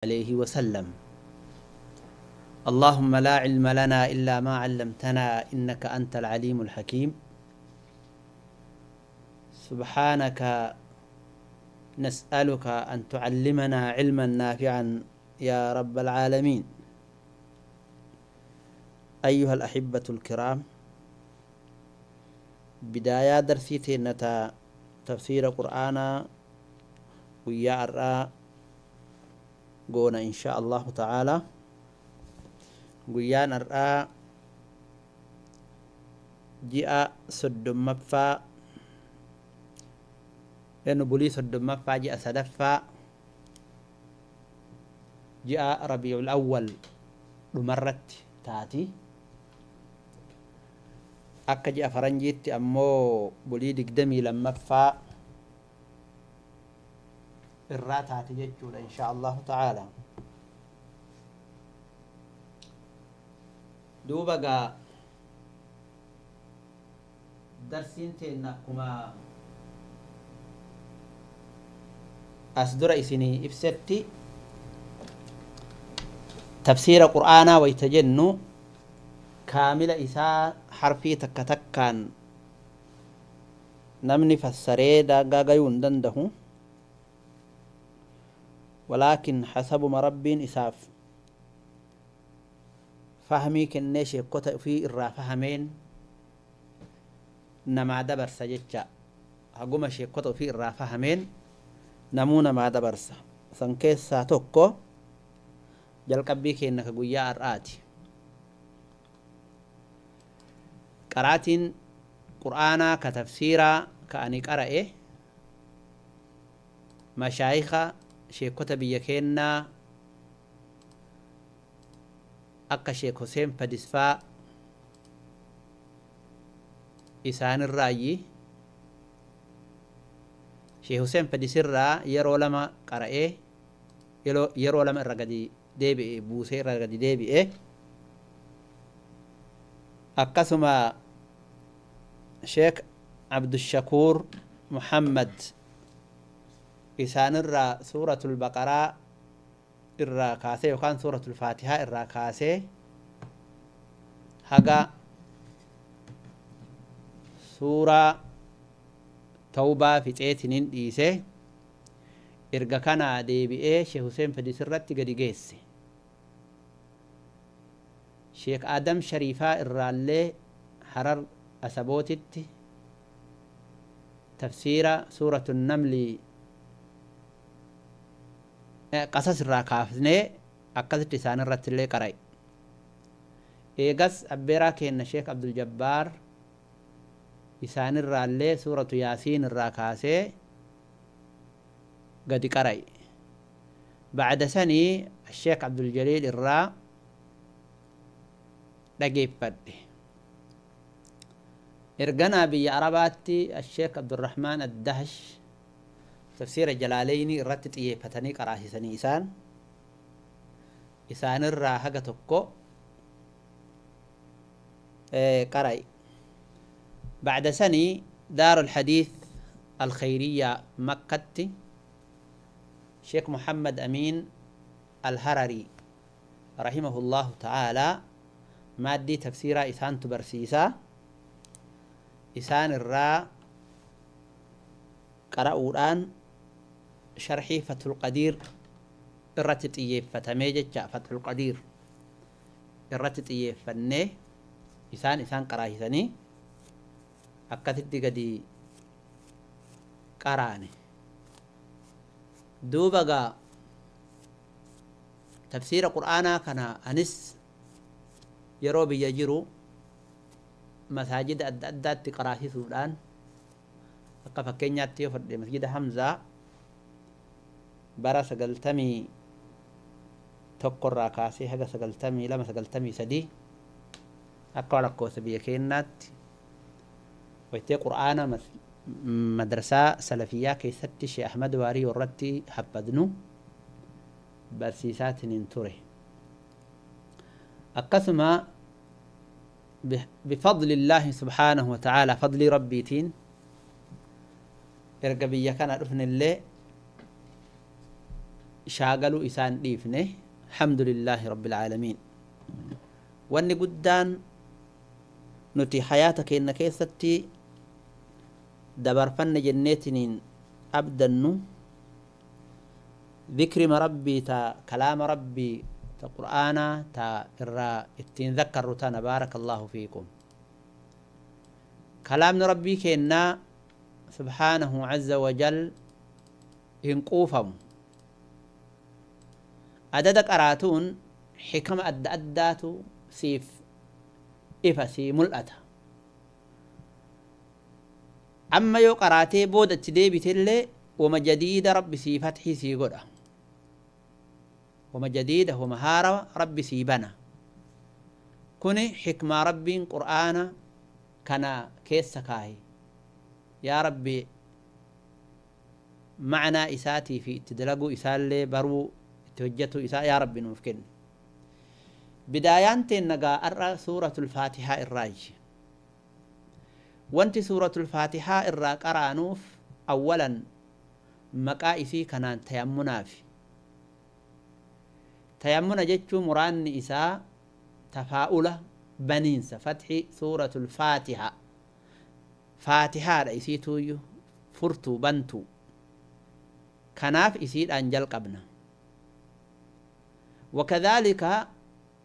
عليه وسلم. اللهم لا علم لنا إلا ما علمتنا إنك أنت العليم الحكيم. سبحانك نسألك أن تعلمنا علما نافعا يا رب العالمين. أيها الأحبة الكرام، بداية درسيتي نتا تفسير قرآن ويا الرا قونا إن شاء الله تعالى. guyyaan har'aa ji'a 30ffaa enu bulii 30ffaa ji'a 3ffaa ji'a Rabiicul Awwal dhumarratti taati. Akka ji'a faranjiitti ammoo bulii 22ffaa irraa taati jechuudha insha Allahu ta'ala. Duuba gaa darsiin teenna akkuma as dura isinii ibsetti tafsiira qur'aanaa wayta jennu kaamila isaa harfii takka takkaan namni fassaree daangaa gayuu hin dandahu, walaakin hasabuma rabbiin isaaf fahmii kennee sheekota ofii irraa fahameen namaa dabarsa jecha. Haguma sheekota ofii irraa fahameen namuu namaa dabarsa. San keessaa tokko jalqabbii keenna ka guyyaa har'aati. Qaraatiin qur'aanaa ka tafsiiraa ka ani qara'e mashaayika sheekota biyya keennaa akka Sheek Hussein Fadisfaa isaanirraayyi. Sheek Hussein Fadisirraa yeroo lama qara'ee yeroo lama irra gadi deebi'e, buusee irra gadi deebi'e. Akkasuma Sheek Abdushakuur Muhammad isaanirraa Suuratul Baqaraa irraa kaasee yookaan Suuratul Faatihaa irraa kaasee haga suuraa Tawbaa fixeetiniin dhiisee erga kanaa deebi'ee Sheek Hussein Fadis irratti gadi geesse. Sheek Adam Shariifaa irraallee Harar Asabootitti tafsiira Suuratul Namli qasas irraa kaafnee akkasitti isaan irratti illee qara'e. Eegas abbeeraa keenna Sheek Abdul Jabbaar isaan irraallee Suuratu Yaasiin irraa kaasee gadi qara'e. Bacda sanii Sheek Abdul Jaliil irraa dhageeffadhe. Erganaa biyya Arabaatti Sheek Abdurrahmaan Addahsh tafsiira Jalaaleyni irratti xiyyeeffatanii qaraasisanii isaanirraa haga tokko qara'e. Bacda sanii Daaru Alxadiis Alkhayriya Makkatti Sheek Muhammad Amiin Alhararii rahimahullahu ta'aalaa maaddii tafsiiraa isaantu barsiisaa isaan irraa qara'uudhaan sharxii Fathul Qadiir irratti xiyyeeffatamee jecha. Fathul Qadiir irratti xiyyeeffannee isaan qaraasisanii akkasitti gadi qaraane. Duuba gaa tafsiira qur'aanaa kana anis yeroo biyya jiru masaajida adda addaatti qaraasisuudhaan akka fakkeenyaatti yoo fudhe masjida Hamzaa bara 91 irraa kaasee haga 92 93 akka lakkoofsa biyya keenyaatti wayitee qur'aana madrasaa salafiyyaa keessatti Sheekh Ahmad Waarii irratti habbadnu barsiisaatiin ture. Akkasuma بفضل الله سبحانه وتعالى فضل ربيتين erga biyya kana dhufnillee Shaagaluu isaan dhiifne. Alhamdulillaahi rabbil aalamiin. Wanni guddaan nuti hayaata keenya keessatti dabarfanne jenneetiniin abdannu dhikrima rabbii ta kalaama rabbii ta qur'aanaa ta irraa ittiin zakkarru tana. Baarakallahu fiikum. Kalaamni rabbii kennaa subhaanahu azza wajal hin quufamu. Adada qaraatuun xikama adda addaatu siif ifa sii mul'ata. Amma yoo qaraatee booda itti deebitellee wama jadiida rabbi sii fatxii sii godha, wama jadiida wama haarawa rabbi sii bana. Kuni xikmaa rabbiin qur'aana kana keessa kaahe. Yaa rabbi, macnaa isaatii fi itti dalaguu isaallee baruu itti hojjetu isaa yaa rabbi nuuf kenne. Bidaayaan teenna gaa ar'a suuratul faatihaa irraayi. Wanti suuratul faatihaa irraa qaraanuuf awwalan maqaa isii kanaan tayammunaafi. Tayammuna jechuu muraanni isaa tafaa'ula baniinsa fatxi suuratul faatiha. Faatihaadha isiituuyyu furtuu bantuu, kanaaf isiidhaan jalqabna. Wakadhaalika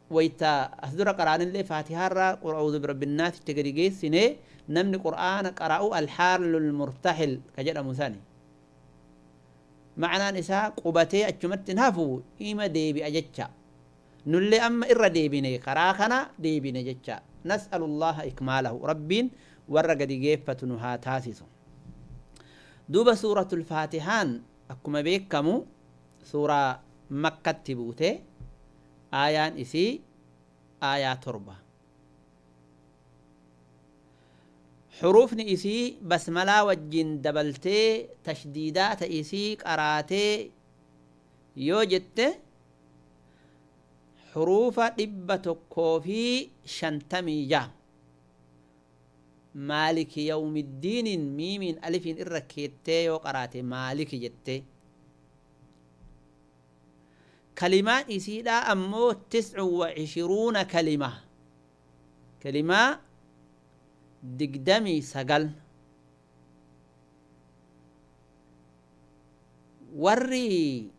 wayta as dura qaraanillee faatihaarraa qul a'uudhu birabbi nnaas itti gadi geessine. Namni qur'aana qara'u alxaalul murtaxil ka jedhamu sani ma'anaan isaa qubatee achumatti hin hafu, ima deebi'a jecha. Nullee amma irra deebine, karaa kana deebine jecha. Nas'alu llaha ikmaalahu. Rabbiin warra gadi geeffatu nu haa taasisu. Duuba suuratul faatihaan akkuma beekamu suuraa makkatti buute. Aayaan isii aayaa 7. Xuruufni isii basmalaa wajjin dabaltee tashdiidaata isii qaraatee yoo jette xuruufa 156. Maaliki yawmiddiiniin miimiin alifiin irra keettee yoo qaraate maaliki jette. Kalimaan isiidhaa ammoo 29 kalima, kalimaa 29. Warri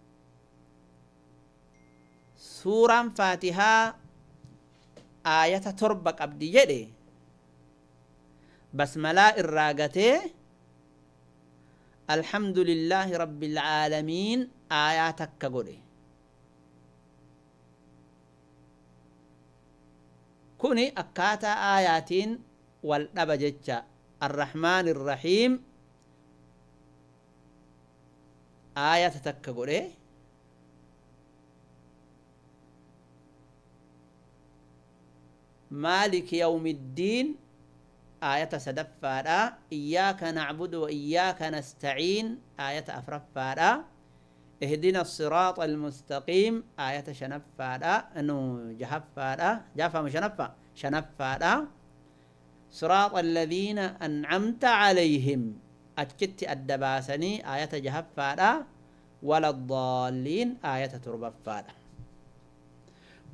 suuraan faatihaa aayata 7 qabdi jedhe basmalaa irraa gatee alhamdulillaahi rabbil aalamiin aayaa takka godhe. Kuni akkaataa aayaatiin wal dhaba jecha. Arrahmaan irrahiim aayata takka godhe. Maaliki yawmiddiin aayata sadaffaadha. Iyyaaka nacbudu wa iyyaaka nastaciin aayata afraffaadha. اهدنا الصراط المستقيم آية شنفادا انه جهفادا جافا شنفا شنفادا. صراط الذين أنعمت عليهم أتكت الدباسني آية جهفادا ولا الضالين آية تربفادا.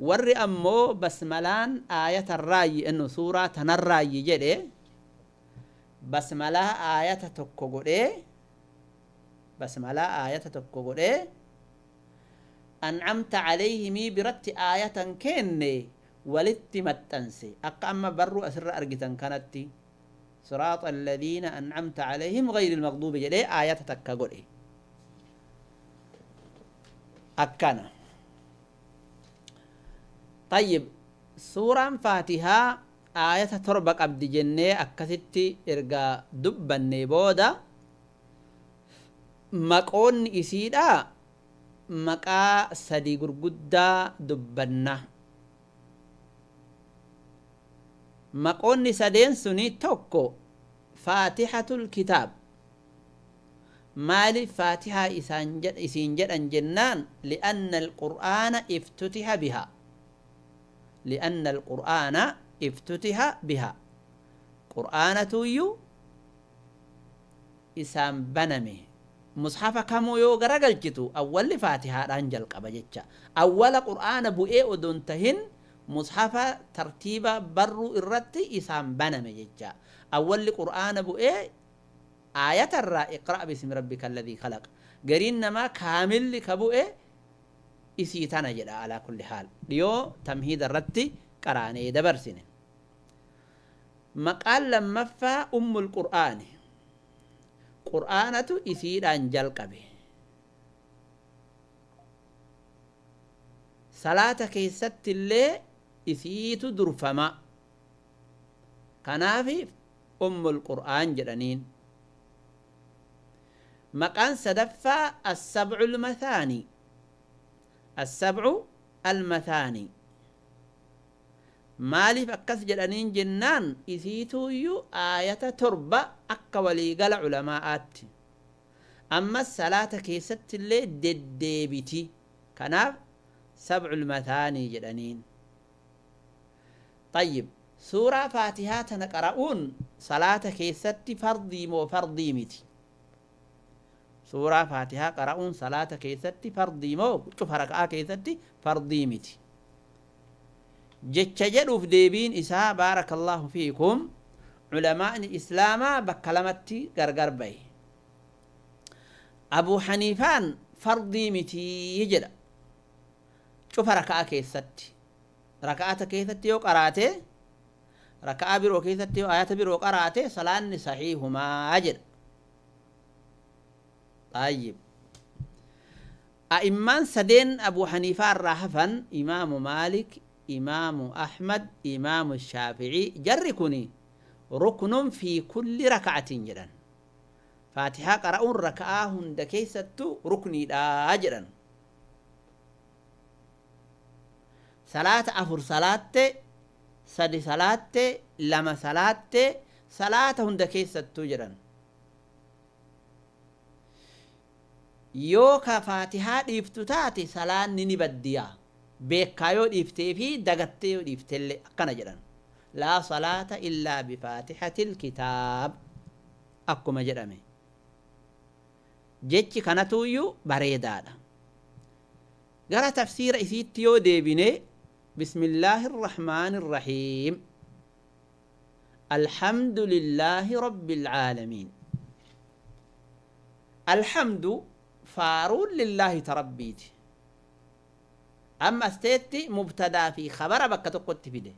ور أمو بسملان آية الرأي إنه سورة تنرأي جدي بسملا آية تكوغوري بسملا آية تكوغوري أنعمت عليهم برت آية كني ولت متنسي أقا أما برو أسر أرجتن كانت صراط الذين أنعمت عليهم غير المغضوب جدي آية تكوغوري أكنا. طيب، سورة فاتحة آية تربك عبد جنة أكستي إرجع دبا نبودا مكون إسيدا مكا سدي غرغدا دبنا. مكون سدين سني توكو فاتحة الكتاب. مالي فاتحة إسان جد جنان؟ لأن القرآن افتتح بها، لأن القرآن افتتح بها. قرآن تويو إسان بنمي Mushafa kamuu yoo garagalchitu awwalli faatihaadhaan jalqaba jecha. Awwala qur'aana bu'ee odoon tahin mushafa tartiiba barruu irratti isaan baname jecha. Awwalli qur'aana bu'ee aayatarraa iqra' bismi rabbika alladhii khalaq. Gariin namaa kaamilli ka bu'e isii tana jedha. Alaa kulli haal dhiyoo tamhiida irratti qaraanee dabarsine. Maqaan lammaffaa ummul qur'aani. Qur'aanatu isiidhaan jalqabe. Salaata keessatti illee isiitu durfama. Kanaaf ummul qur'aan jedhaniin. Maqaan sadaffaa as-sab'u al-mathaani. As-sab'u al-mathaani. Maaliif akkas jedhaniin jennaan isiituuyyuu aayata 7 akka waliigala culamaa'aatti. Ammas salaata keessatti illee deddeebiti. Kanaaf sab'ul mathaanii jedhaniin. Tayyib, suuraa faatihaa tana qara'uun salaata keessatti fardii moo fardii miti? Suuraa faatihaa qara'uun salaata keessatti fardii moo cufa raka'aa keessatti fardii miti? Jecha jedhuuf deebiin isaa baarakallahu fiikum culamaa'ni islaamaa bakka lamatti gargar bahe. Abuu Haniifaan fardii mitii jedha. Cufa raka'aa keessatti. Raka'ata keessatti yoo qaraate, raka'aa biroo keessatti yoo ayata biroo qaraate salaanni sahiihumaa jedha. Tayyib. A'immaan sadeen Abuu Haniifaa irraa hafan Imaamu Maalik, Imaamu Ahmad, Imaamu Shaafi'ii jarri kuni ruknun fi kulli raka'atin jedhan. Faatihaa qara'uun raka'aa hunda keessattuu rukniidhaa jedhan. Salaata 4 salaatte, 3 salaatte, 2 salaatte, salaata hunda keessattuu jedhan. Yoo ka faatihaa dhiiftu taate salaanni ni baddiyaa. Beekaa yoo dhiiftee fi dagattee yoo dhiiftellee akkana jedhan. Laa salaata illaa bifaatihatil kitaab akkuma jedhame. Jechi kanatuuyyuu bareedaadha. Gara tafsiira isiitti yoo deebine bismillaahi irrahmaani irrahiim. Alhamdulillaahi rabbil caalamiin. Alhamdu faaruun lillaahi tarabbiiti. Amma asteetti mubtadaa fi khabara bakka tokkotti fide.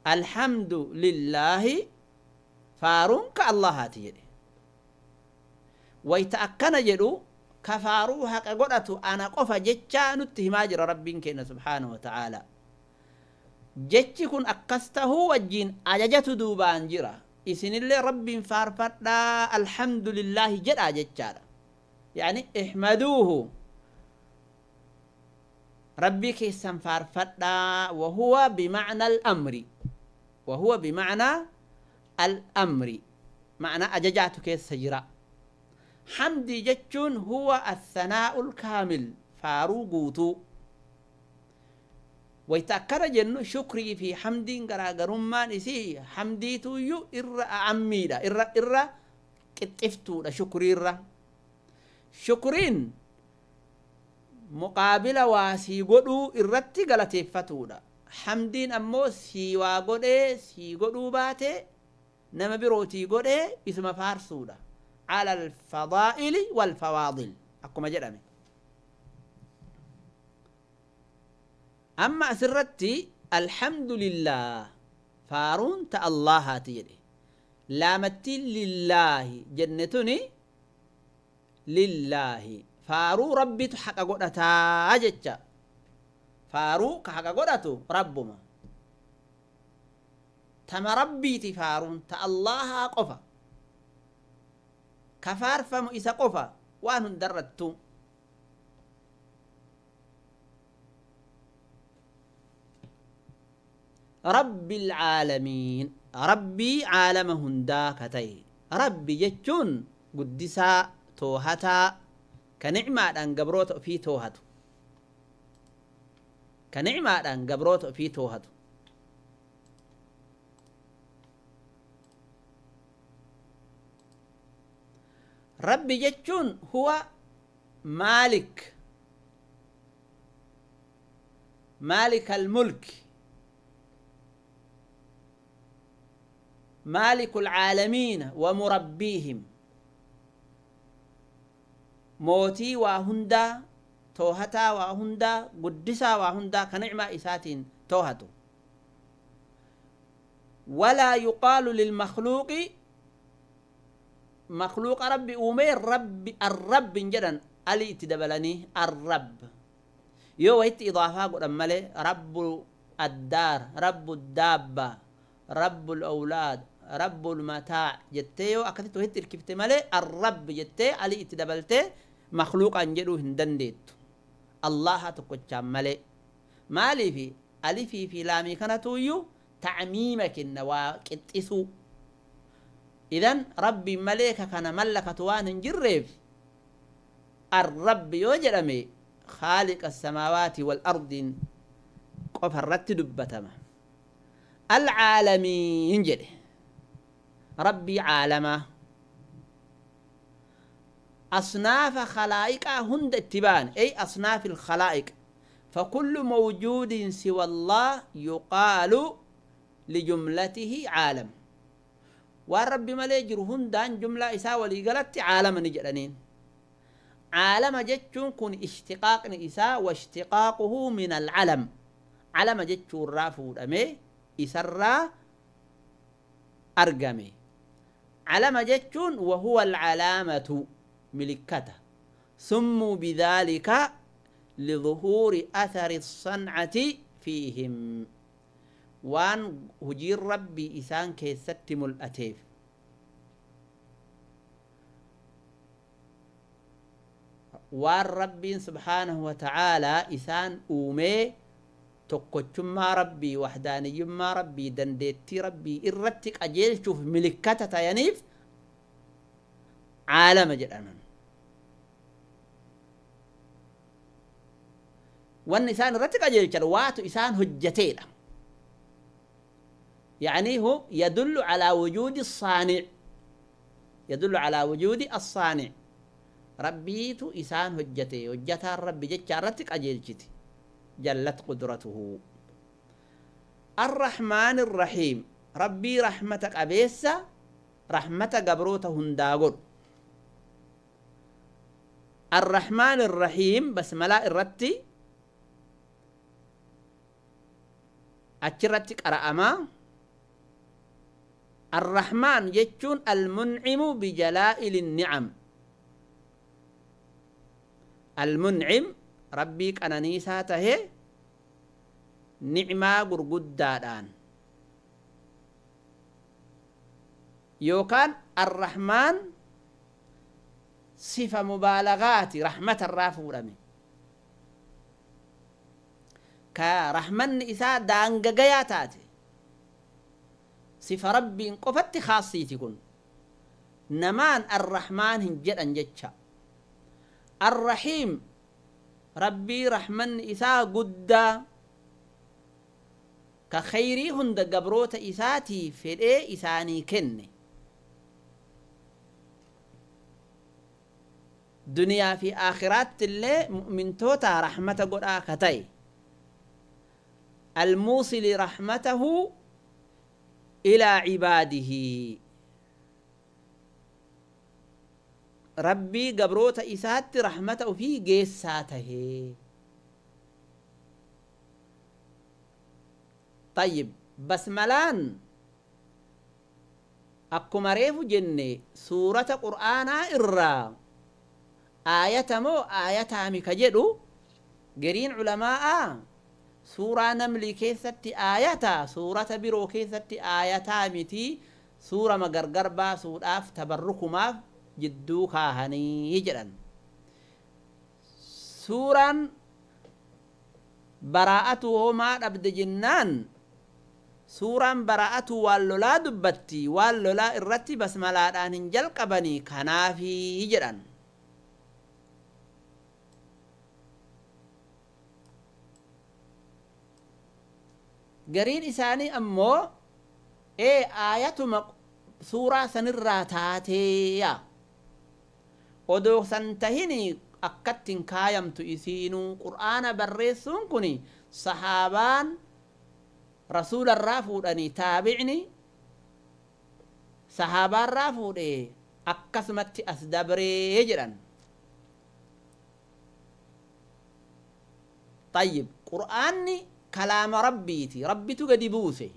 Alhamdu lillaahi faaruun ka Allahaati jedhe. Wayta akkana jedhu ka faaruu haqa godhatu ana qofa jechaa nutti himaa jira Rabbiin keenya subhaanahu wa ta'aala. Jechi kun akkas tahuu wajjiin ajajatu duubaan jira. Isinillee Rabbiin faarfadhaa alhamdulillaahi jedhaa jechaadha. Yaani ihmaduuhu Rabbii keessan faarfadhaa wahuwa bimacna al-amri. Wahuwa bimacna al-amri. Macna ajajaatu keessa jira. Hamdi jechuun huwa athanaa'ul kaamil faaruu guutuu. Wayta akkana jennu shukrii fi hamdiin garaagarummaan isii hamdiituyyuu irra a'ammiidha, irra qixxiftuudha shukriirra. Shukriin muqaabila waa sii godhuu irratti galateeffatuudha. Hamdiin ammoo sii waa godhee sii godhuu baate nama birootii godhee isuma faarsuudha. Ala alfadaa'ili walfawaadil akkuma jedhame. Amma asirratti alhamdulillah faaruun ta Allahaati jedhe. Laamattiin lillaahi jenne tuni lillaahi faaruu rabbitu haqa godhataa jecha. Faaruu ka haqa godhatu rabbuma. Tama rabbiiti faaruun ta Allahaa qofa. Ka faarfamu isa qofa waan hundarrattu. Rabbil caalamiin. Rabbii caalama hundaa ka ta'e. Rabbi jechuun guddisaa toohataa ka nicmaadhaan gabroota ofii toohatu. Ka nicmaadhaan gabroota ofii toohatu. Rabbi jechuun huwa maalik مالك الملك مالك العالمين ومربيهم موتي وهندا توهتا وهندا قدسا وهندا كنعمة إساتين توهتو. ولا يقال للمخلوق مخلوق ربي أمير ربي الرب جدا ألي تدبلني الرب يو ويت إضافة قد أمالي رب الدار رب الدابة رب الأولاد رب المتاع جتيو أكثت وهت الكفت مالي الرب جتي ألي اتدبلتي مخلوق أنجلو هندنديت الله تقوش مالي مالي في ألي في لامي كانتو يو تعميمك النواكتسو. إذن ربي مليك كان ملكة وان جرف الرب يوجرمي خالق السماوات والأرض قفرت دبتما العالمين جده ربي عالمه أصناف خلائق هند اتبان أي أصناف الخلائق فكل موجود سوى الله يقال لجملته عالم. والرب مليجر هندان جملة إساء ولي قالت عالم نجرانين عالم جتشون كن اشتقاق إساء واشتقاقه من العلم علم جتشون رافود أمي إسرى أرقمي علم جتشون وهو العلامة ملكته سموا بذلك لظهور أثر الصنعة فيهم وان هجير ربي إسان كيست ملأتيف. وان ربي سبحانه وتعالى إسان أومي tokkochummaa rabbii wahdaaniyyummaa rabbii dandeettii rabbii irratti qajeelchuuf milikkata ta'aniif caalama jedhaman. Wanni isaan irratti qajeelchan waatu isaan hojjateedha. يعني هو يدل على وجود الصانع يدل على وجود الصانع ربيت إسان هجتي هجتها الرب جتشارتك أجيلتي جلت قدرته. الرحمن الرحيم ربي رحمتك أبيسة رحمتك قبروته هنداغر. الرحمن الرحيم بس ملاء الرتي أتشرتك أرأما. الرحمن يجون المنعم بجلائل النعم المنعم ربيك أنا نيساته نعمة غرغدادان يوكان الرحمن صفة مبالغات رحمة الرافورمي كرحمن إسا دانغغياتاتي صفة ربي قفت خاصيتي كن نمان الرحمن هنجد أنجتشا. الرحيم ربي رحمن إسا قد كخيري هند قبروت إساتي في الإيه إساني كن دنيا في آخرات اللي مؤمن توتا رحمة قد آكتي الموصل رحمته إلى عباده ربي قبروت إسات رحمته في جيساته. طيب بسملان أكما ريف جنة سورة قرآن إرى آية مو آية مكجدو قرين علماء سورة نمل كيست آية سورة برو كيست آية متي سورة مقرقر با سورة أف تبركما جدو كاهني جرا سورة براءته ما أبد جنان سورة براءته واللولا دبتي واللولا الرتي بس ملادان انجل قبني كنافي جرا. قرين إساني أمو إيه آية سورة سنراتاتي Odoo san tahini akkattiin kaayamtu isiinuu qur'aana barreessuun kun sahaabaan rasuularraa fuudhanii taabicni sahaabaarraa fuudhee akkasumatti as dabree jedhan. طيب قرآني كلام ربيتي ربي قد بوسي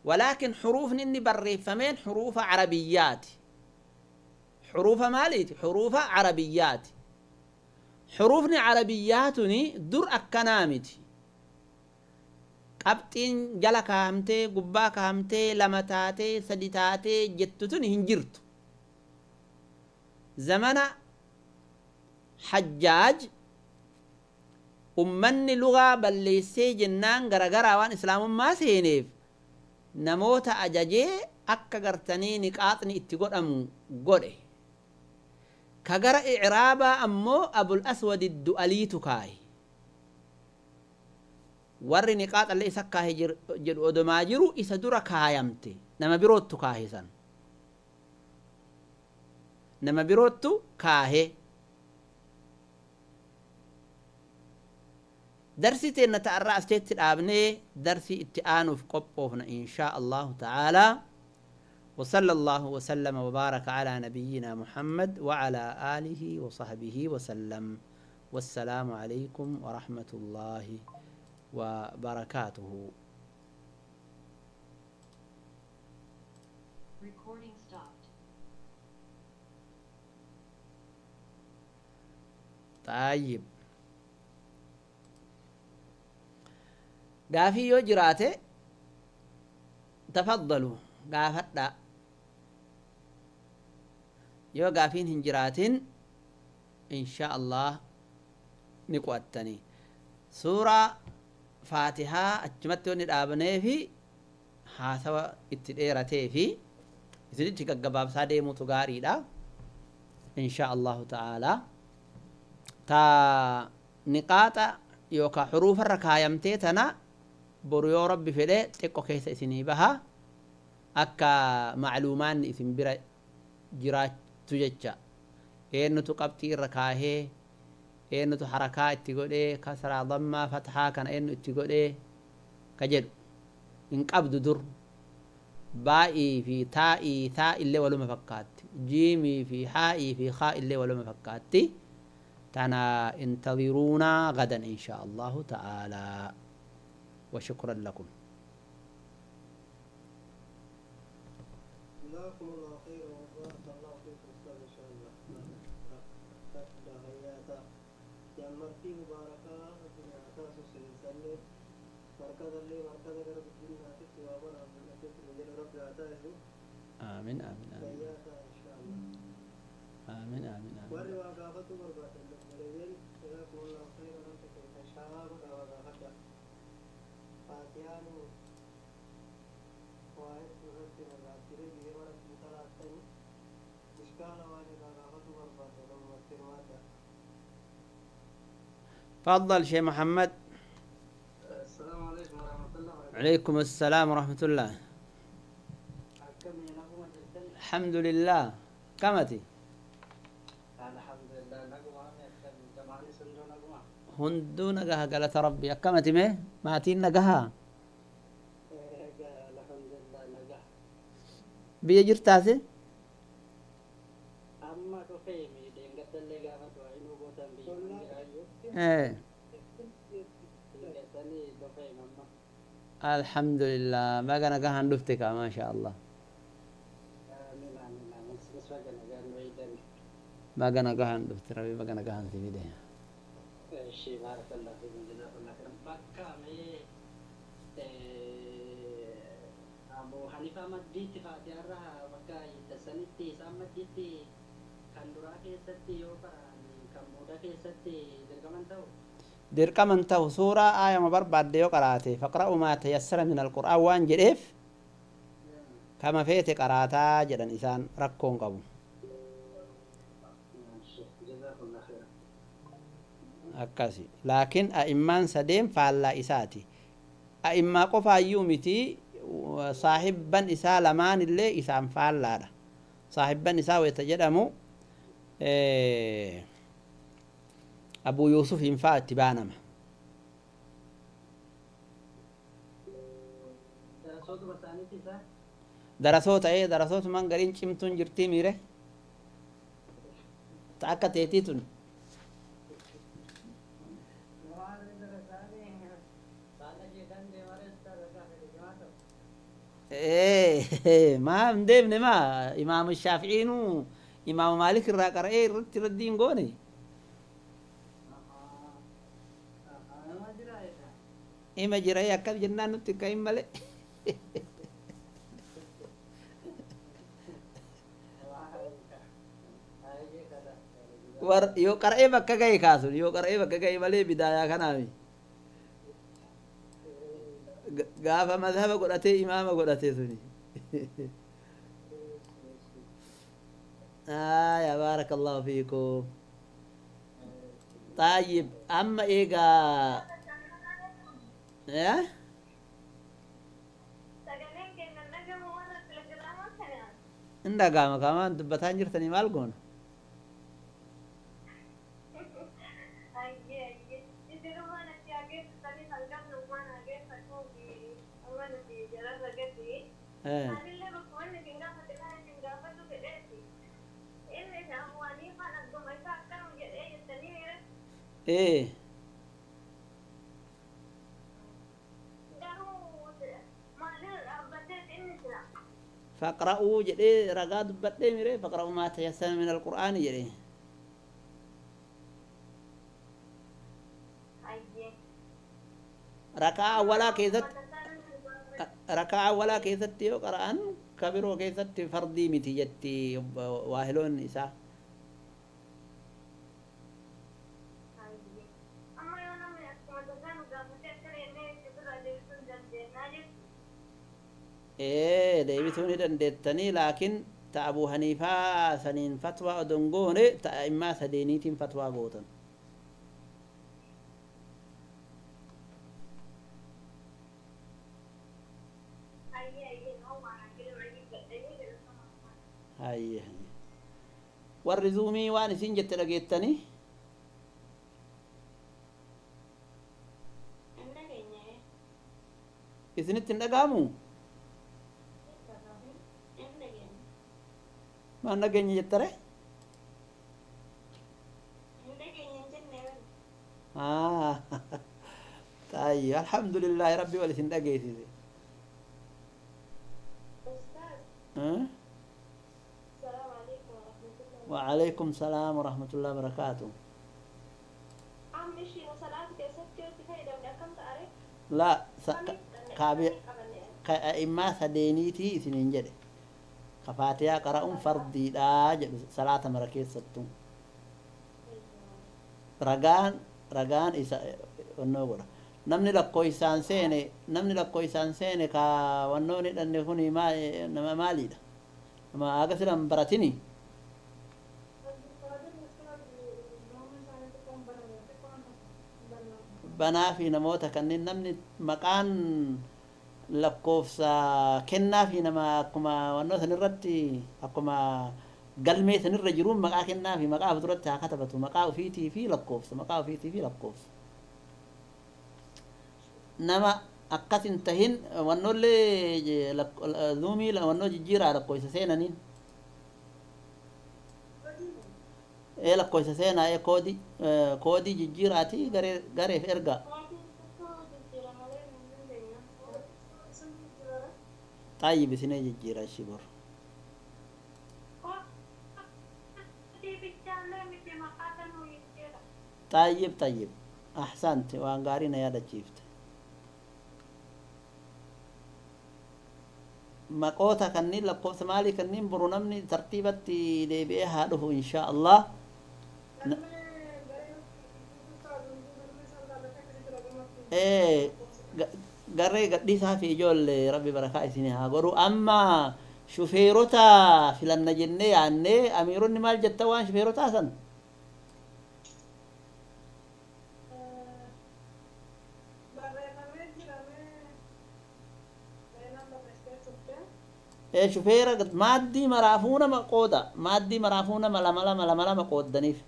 ولكن حروف نني بريفمين حروف عربيات حروف ماليتي حروف عربيات حروفني عربياتني در أكنامتي qabxiin jala kahamtee gubbaa kahamtee lama taatee sadi taatee jettu tun hin jirtu. Zamana Hajjaaj ummanni lugaa balleessee jennaan garagaraa waan islaamummaa seeneef namoota ajajee akka gartanii niqaaxni itti godhamu godhe. Ka gara icraabaa ammoo Abul Aswad Du'aliitu kaaye. Warri niqaaxallee isa kaahe jedhu odomaa jiru isa dura kaayamte nama biroottu kaahe san. Nama biroottu kaahe. Darsii teenna ta'arraa asteetti dhaabnee darsii itti aanuuf qophoofna inshaa Allahu ta'aalaa. وصلى الله وسلم وبارك على نبينا محمد وعلى آله وصحبه وسلم. والسلام عليكم ورحمة الله وبركاته. Recording stopped. طيب gaafii yoo jiraate tafaddalu gaafadha. Yoo gaafiin hin jiraatin insha Allah ni qo'attanii. Suuraa Faatihaa achumatti wanni dhaabnee fi haasawa itti dheeratee fi isinitti gaggabaabsaa deemuutu gaariidha. Insha Allahu ta'aalaa. Ta niqaaxa yookaan xuruufarra kaayamtee tana boru yoo rabbi fedhe xiqqo keessa isinii baha akka macluumaanni isin bira jiraattu jecha. Eenyutu qabxii irra kaahee eenyutu harakaa itti godhee kasraa dammaa fathaa kana eenyu itti godhee ka jedhu hin qabdu dur. Baa'ii fi taa'ii taa illee waluma fakkaatti. Jiimii fi haa'ii fi haa illee waluma fakkaatti. تنا انتظرونا غدا إن شاء الله تعالى وشكرا لكم. جزاكم الله خيرا وبارك الله فيكم أستاذ إن شاء الله. جمرتي مباركة آمين آمين آمين آمين آمين آمين. تفضل شيخ محمد. السلام عليكم ورحمة الله وبركاته. عليكم السلام ورحمة الله. الحمد لله. كمتي؟ الحمد لله. هندو نجاها قالت ربي كمتي مه ماتين نجاها. الحمد لله نجاح. بيجر تاسي؟ أما كفيمي دينغت اللي قامت وعينو بوتن بي. إيه. الحمد لله ما كان نجاها ندفتك ما شاء الله. ما كان نجاها ندفت ربي ما كان نجاها نسيبه. شيء بارك الله فيكم جزاك الله خيرا. بكا مي أبو حنيفة مديت فاتيرها بكا يتسنتي سامديتي كان دراكي ستي يوكا كان بوداكي ستي دركمان تاو دركمان تاو سورة آية مبرباد ديو قراتي فاقرأوا ما تيسر من القرآن وان جريف كما فيتي قراتا جدا إنسان ركون قبو. akkasi laakiin a'immaan sadeen faallaa isaati. A'immaa qofaayyuu miti saahibban isaa lamaan illee isaan faallaadha. Saahibban isaa wayta jedhamu Abuu Yuusufiin fa'a itti baanama. Darasoota darasootumaan gariin cimtuun jirtii miire ta akka teetii tun. Maa hin deemne maa imaamu Shaafi'iinuu imaamu Maalik irraa qara'ee irratti raddiin goone. Ima jira akkas jennaan nutti hin ka'in malee. Yoo qara'ee bakka ga'e kaasun yoo qara'ee bakka ga'e malee bidaayaa kanaami. Gaafa mazhaba godhatee imaama godhatee suni. آية بارك الله فيكم. طيب أما إيجا إيه؟ إندا قام كمان دبتان جرتني مالقون. إيه فاقرأوا جدي رقاد بدي ميري فاقرأوا ما تيسر من القرآن جدي. ركعة ولا كيست ركعة ولا كيست قرآن كبيرو كيست فردي متي جتي واهلون إسا. إيه deebisuu ni dandeettanii laakiin ta Abuu Haniifaa saniin fatwaa odoo hin goone ta a'immaa sadeeniitiin fatwaa gootan. Hayyee warri zuumii waan isin jette dhageettanii? Isinitti hin dhaga'amuu? Maal dhageenya jettare? Taayyi alhamdulillahi rabbi wal isin dhageessise. وعليكم السلام ورحمة الله وبركاته. لا كأئمة سدينيتي إسنين جده. كفاتيا قرأون فردي لا صلاة مركز ستون. رجان رجان إسا ونوغرا. نمني لكويسان سيني نمني لكويسان سيني كا ونوني لأنه ما نما مالي ده. ما أقصد براتني. Banaa fi namoota kanneen namni maqaan lakkoofsa kennaa fi nama akkuma wannoo sanirratti akkuma galmee sanirra jiruun maqaa kennaa fi maqaa fuulduratti haa katabatu maqaa ofiitii fi lakkoofsa maqaa ofiitii fi lakkoofsa. Nama akkas hin tahin wannollee zuumii wannoo jijjiiraa lakkoofsa seenaniin. Lakkoofsa seenaa koodii koodii jijjiiraatii gareef ergaa. طيب isinee jijjiira ishii bor. طيب طيب أحسنت waan gaarii na yaadachiifte. Maqoota kanneen lakkoofsa maalii kanneen boru namni tartiibatti deebi'ee haa dhufu inshaa Allah. Garee gadhiisaa fi ijoollee rabbi barakaa isinii haa godhu. Amma shufeerota filanna jennee yaannee amiironni maal jetta waan shufeerotaa san? Shufeera maaddii maraafuu nama qooda maaddii maraafuu nama lama lama lama lama qooddaniif.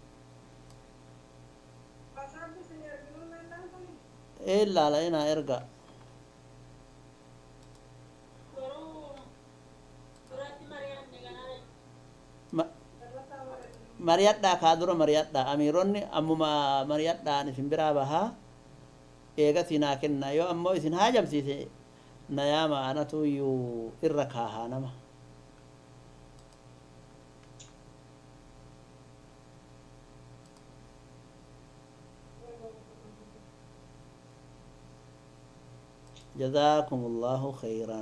Laala inaa erga. Mari'adhaa kaa dura mari'adhaa amiironni ammuma mari'adhaan isin biraa bahaa eegasii naa kenna yoo ammoo isin haajamsiise na yaama anatu iyyuu irra kaahaa nama. جزاكم الله خيرا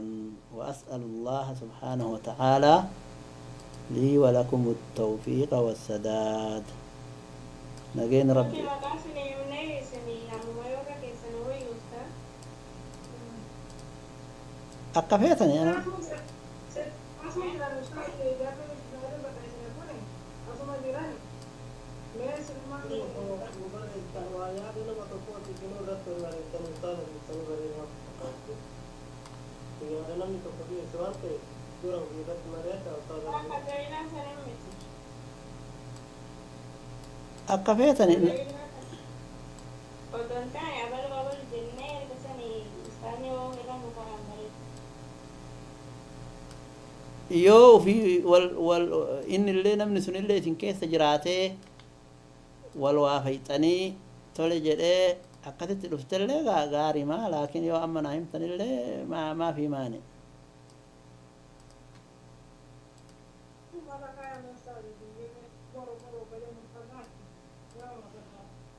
وأسأل الله سبحانه وتعالى لي ولكم التوفيق والسداد. نجين ربي. أقفيتني أنا. أقفيتني. Yoo fi wal wal inni illee namni sun illee isin keessa jiraatee wal waafayxanii tole jedhee akkasitti dhuftellee gaarii maa laakiin yoo amma naa himtanillee maa fi maani.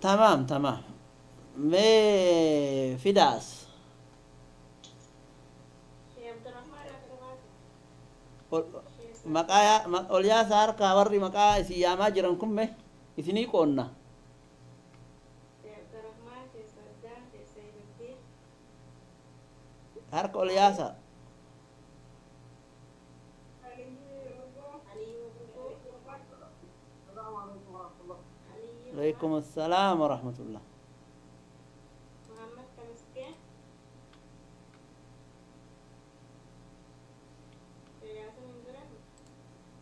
Tamaam tamaam mee fidaas. Maqaa olyaasa harkaa warri maqaa isin yaamaa jiran kun mee isinii qoonna. Harka olyaasa. عليكم السلام ورحمة الله.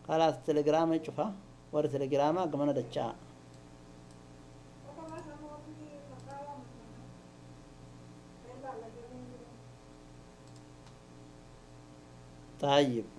خلاص تليجرام يشوفها ورا تليجرام كمان دتشا. طيب.